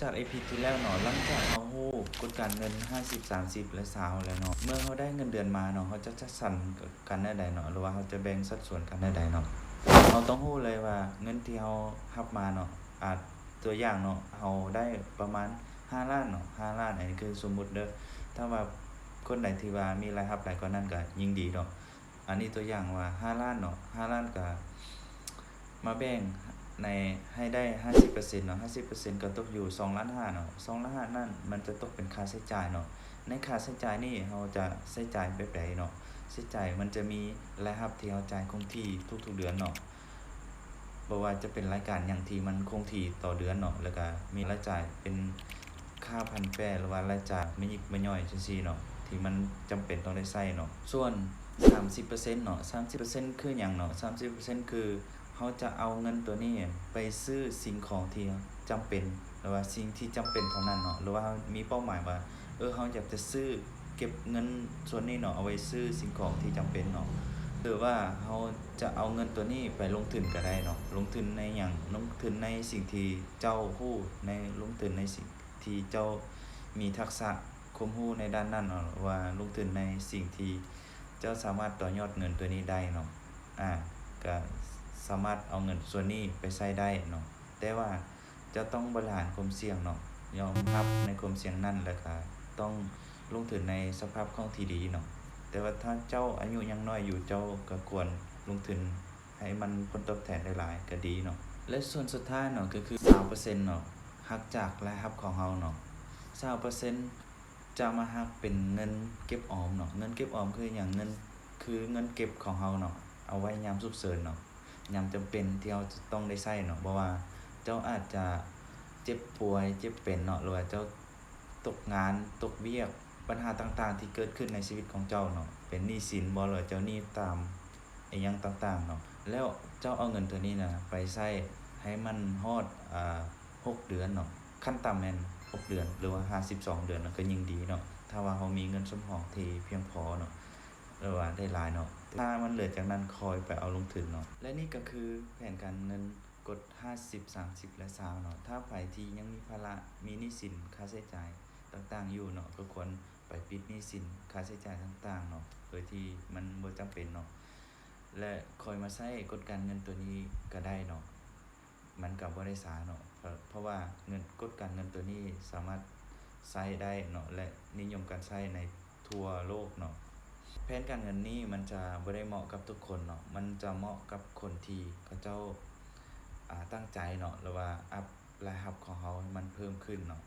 ຈາກ ອີພີ ທີ່ແລ້ວເນາະ ຫຼັງຈາກເຮົາຮູ້ກົດການເງິນ ຫ້າສິບ ສາມສິບ ແລະ ຊາວ ແລ້ວເນາະ ເມື່ອເຮົາໄດ້ເງິນເດືອນມາເນາະ ເຮົາຈະຈັດສັນກັນແນວໃດເນາະ ຫຼືວ່າເຮົາຈະແບ່ງສັດສ່ວນກັນແນວໃດເນາະ ເຮົາຕ້ອງຮູ້ເລີຍວ່າເງິນທີ່ເຮົາຮັບມາເນາະ ອາ ຕົວຢ່າງເນາະ ເຮົາໄດ້ປະມານ ຫ້າລ້ານເນາະ ຫ້າລ້ານ ອັນນີ້ຄືສົມມຸດເດີ ຖ້າວ່າຄົນໃດທີ່ວ່າມີລາຍຮັບຫຼາຍກວ່ານັ້ນກໍຍິ່ງດີເນາະ ອັນນີ້ຕົວຢ່າງວ່າ ຫ້າລ້ານເນາະ ຫ້າລ້ານກໍມາແບ່ງໃນ ໃຫ້ໄດ້ ຫ້າສິບເປີເຊັນເນາະ ຫ້າສິບເປີເຊັນກໍຕົກຢູ່ ສອງລ້ານຫ້າເນາະ ສອງລ້ານຫ້ານັ້ນ ມັນຈະຕົກເປັນຄ່າໃຊ້ຈ່າຍເນາະ ໃນຄ່າໃຊ້ຈ່າຍນີ້ ເຮົາຈະໃຊ້ຈ່າຍແບບໃດເນາະ ໃຊ້ຈ່າຍມັນຈະມີລາຍຮັບທີ່ເຮົາຈ່າຍຄົງທີ່ທຸກໆເດືອນເນາະ ບໍ່ວ່າຈະເປັນລາຍການຫຍັງທີ່ມັນຄົງທີ່ຕໍ່ເດືອນເນາະ ແລ້ວກະມີລາຍຈ່າຍເປັນຄ່າຜັນແປ ຫຼືວ່າລາຍຈ່າຍມະຍິກມະຍ່ອຍຈັ່ງຊີ້ເນາະ ທີ່ມັນຈຳເປັນຕ້ອງໄດ້ໃຊ້ເນາະ ສ່ວນ ສາມສິບເປີເຊັນເນາະ ສາມສິບເປີເຊັນຄືຫຍັງເນາະ ສາມສິບເປີເຊັນຄືເຮົາຈະເອົາເງິນຕົວນີ້ໄປຊື້ສິ່ງຂອງທີ່ຈຳເປັນ ຫຼືວ່າສິ່ງທີ່ຈຳເປັນເທົ່ານັ້ນເນາະ ຫຼືວ່າເຮົາມີເປົ້າໝາຍວ່າ ເອີ ເຮົາຢາກຈະຊື້ ເກັບເງິນສ່ວນນີ້ເນາະ ເອົາໄວ້ຊື້ສິ່ງຂອງທີ່ຈຳເປັນເນາະ ຫຼືວ່າເຮົາຈະເອົາເງິນຕົວນີ້ໄປລົງທຶນກໍໄດ້ເນາະ ລົງທຶນໃນຫຍັງ ລົງທຶນໃນສິ່ງທີ່ເຈົ້າຮູ້ ໃນ ລົງທຶນໃນສິ່ງທີ່ເຈົ້າມີທັກສະຄວາມຮູ້ໃນດ້ານນັ້ນເນາະ ຫຼືວ່າລົງທຶນໃນສິ່ງທີ່ເຈົ້າສາມາດຕໍ່ຍອດເງິນຕົວນີ້ໄດ້ເນາະ ອາ ກໍສາມາດເອົາເງິນສ່ວນນີ້ໄປໃຊ້ໄດ້ເນາະ ແຕ່ວ່າ ເຈົ້າຕ້ອງບໍລິຫານຄວາມສ່ຽງເນາະ ຍອມຮັບໃນຄວາມສ່ຽງນັ້ນ ແລ້ວກະຕ້ອງລົງທຶນໃນສະພາບຄ່ອງທີ່ດີເນາະ ແຕ່ວ່າຖ້າເຈົ້າອາຍຸຍັງນ້ອຍຢູ່ ເຈົ້າກໍຄວນລົງທຶນໃຫ້ມັນຜົນຕອບແທນໄດ້ຫຼາຍກໍດີເນາະ ແລະ ສ່ວນສຸດທ້າຍເນາະ ກໍຄື ຊາວເປີເຊັນເນາະ ຫັກຈາກລາຍຮັບຂອງເຮົາເນາະ ຊາວເປີເຊັນ ຈະມາຫັກເປັນເງິນເກັບອອມເນາະ ເງິນເກັບອອມຄືຫຍັງ ເງິນ ຄືເງິນເກັບຂອງເຮົາເນາະ ເອົາໄວ້ຍາມສຸກເສີນເນາະ ຍາມຈຳເປັນທີ່ເຮົາຈະຕ້ອງໄດ້ໃຊ້ເນາະ ບໍ່ວ່າເຈົ້າອາດຈະເຈັບປ່ວຍ ເຈັບເປັນເນາະ ຫຼືວ່າເຈົ້າຕົກງານ ຕົກວຽກ ບັນຫາຕ່າງໆທີ່ເກີດຂຶ້ນໃນຊີວິດຂອງເຈົ້າເນາະ ເປັນໜີ້ສິນບໍ ຫຼືວ່າເຈົ້າໜີ້ຕາມອີ່ຫຍັງຕ່າງໆເນາະ ແລ້ວເຈົ້າເອົາເງິນໂຕນີ້ນະໄປໃຊ້ໃຫ້ມັນຮອດ ອາ ຫົກເດືອນເນາະ ຂັ້ນຕ່ຳແມ່ນຫົກເດືອນ ຫຼືວ່າຫ້າສິບສອງເດືອນນະ ກໍຍິ່ງດີເນາະ ຖ້າວ່າເຮົາມີເງິນສຳຮອງທີ່ພຽງພໍເນາະ ຫຼືວ່າໄດ້ຫຼາຍເນາະ ຖ້າມັນເຫຼືອຈາກນັ້ນຄ່ອຍໄປເອົາລົງທຶນເນາະ ແລະ ນີ້ກໍຄືແຜນການເງິນກົດ ຫ້າສິບ ສາມສິບ ແລະ ຊາວເນາະ ຖ້າໃຜທີ່ຍັງມີພາລະ ມີໜີ້ສິນ ຄ່າໃຊ້ຈ່າຍຕ່າງໆຢູ່ເນາະ ກໍຄວນໄປປິດໜີ້ສິນ ຄ່າໃຊ້ຈ່າຍຕ່າງໆເນາະ ໂດຍທີ່ມັນບໍ່ຈຳເປັນເນາະ ແລະ ຄ່ອຍມາໃຊ້ກົດການເງິນໂຕນີ້ກໍໄດ້ເນາະ. ມັນກໍບໍ່ໄດ້ຊ້າເນາະ ເພາະ ເພາະວ່າເງິນ ກົດການເງິນໂຕນີ້ສາມາດໃຊ້ໄດ້ເນາະ ແລະ ນິຍົມການໃຊ້ໃນທົ່ວໂລກເນາະ. ແຜນການເງິນນີ້ມັນຈະບໍ່ໄດ້ເໝາະກັບທຸກຄົນເນາະ ມັນຈະເໝາະກັບຄົນທີ່ເຂົາເຈົ້າ ອາ ຕັ້ງໃຈເນາະ ຫຼືວ່າອັບລາຍຮັບຂອງເຮົາໃຫ້ມັນເພີ່ມຂຶ້ນເນາະ.